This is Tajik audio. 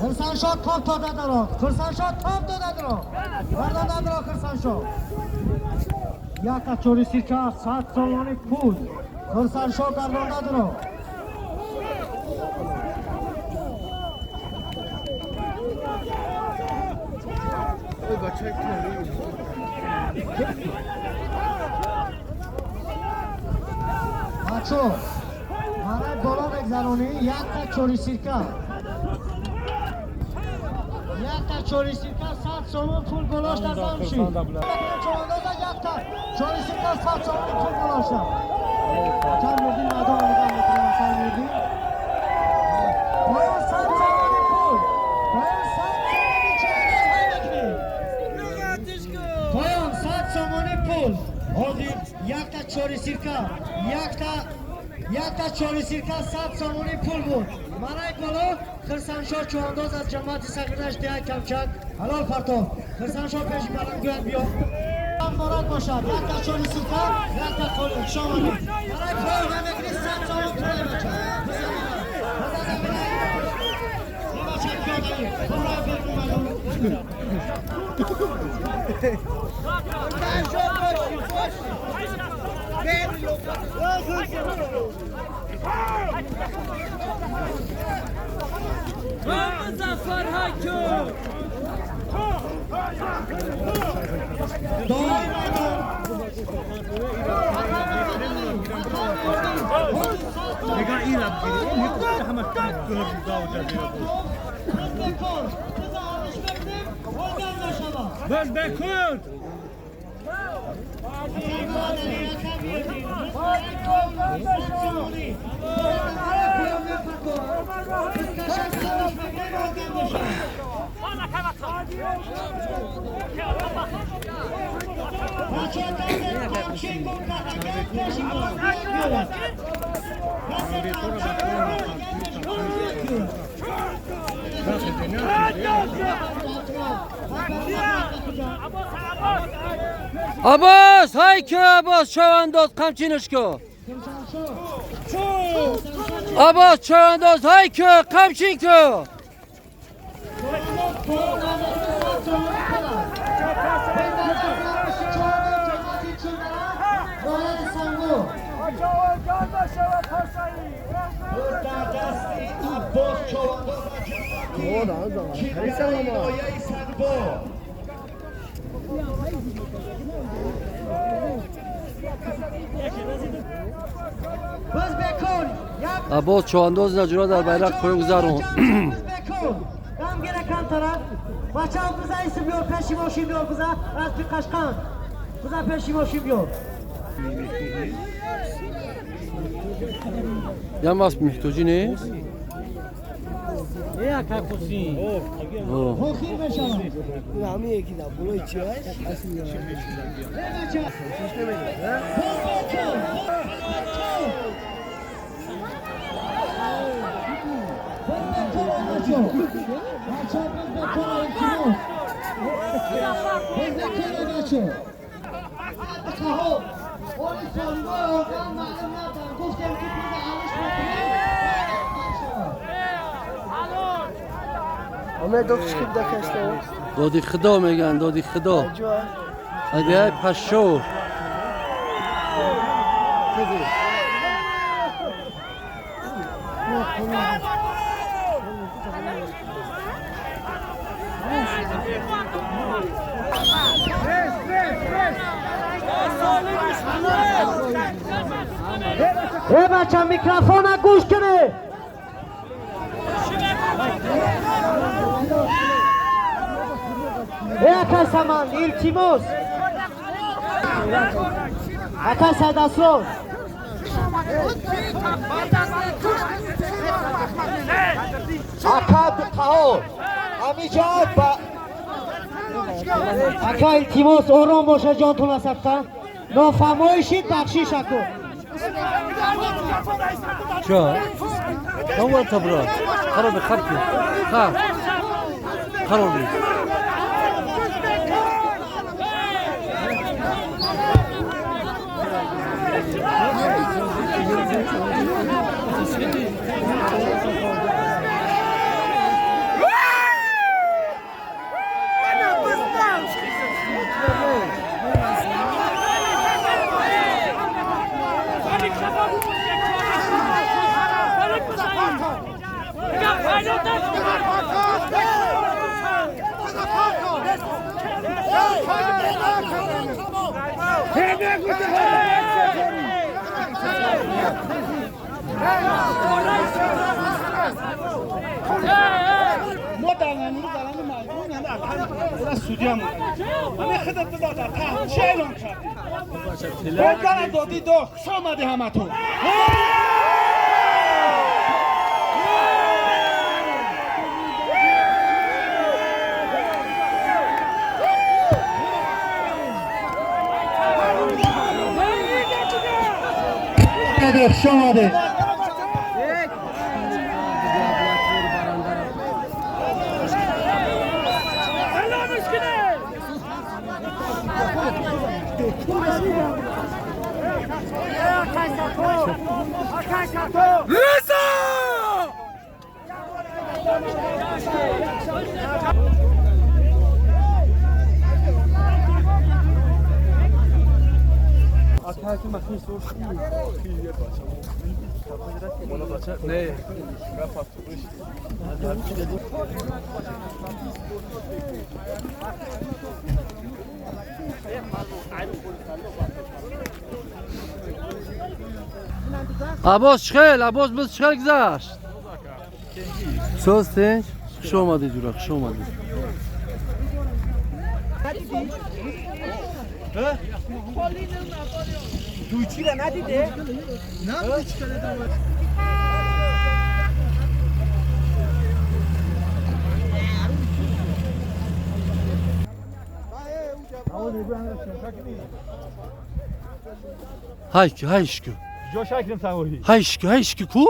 Хурсандшоҳ топ дода даро. Хурсандшоҳ топ дода даро. Гардонда даро Хурсандшоҳ. Якта чори сирка 100 сомони пул. Хурсандшоҳ гардонда даро. Бачо, барои боло мегзаронӣ якта чори сирка. Якта чори сирка 100 сомон пул голошта замши. Чорандоза якта чори сирка 100 сомон пул голошта. Чанд мурдин мадон нигоҳ мекунем, чанд мурдин. Поён 100 сомони пул. Поён 100 сомони чорандоз ҳай мекунем. Поён 100 сомони пул. Ҳозир якта чори сирка, якта чори сирка 100 сомони пул буд. Барои боло Хурсандшоҳ чӯвандоз аз ҷамоати Сағирдаш деҳаи Камчак ҳалол партов. Хурсандшоҳ пеши баландгӯяд биё. Муборак бошад. Якта чори сирка, якта қолин. Хуш омадед. Барои поён намекунӣ 100 сомон пул бача. بس بکن. Abbas, hayki Abbas, çavandoz, kamçinişko. Abbas, çavandoz, hayki, kamçinko. Abbas човандоз наҷура дар байрақ поён гузарон. Ям асп меҳтоҷӣ нест? Доди худо мегӯянд, доди худо. Адиай пашшо. Эй бача, микрофона гӯш кунед. Эй ака Саманд, илтимос. Ака Сайдасрор. Ака Қаҳор. Ҳамиҷа ба ака илтимос, ором боша, ҷонтон асабта. Нофаҳмоишид, бахшиш ако. Чо? Давай табра. Хароби хабки. Ха. Хароби. ما در نمونه در همه مجموع همه اکل از سودی هم همه خدت بزاد تا چه اعلام کردی؟ بگرد دادی دو خوش آمدی همه تو. خوش آمده. Аббос чихел, Аббос биз чихел гузашт? Соз тинч? Хуш омадӣ ҷура, хуш омадӣ. Ҳай ки, ҳай шку. جا شکلم سواهی. Ҳай шку, ҳай шку ку?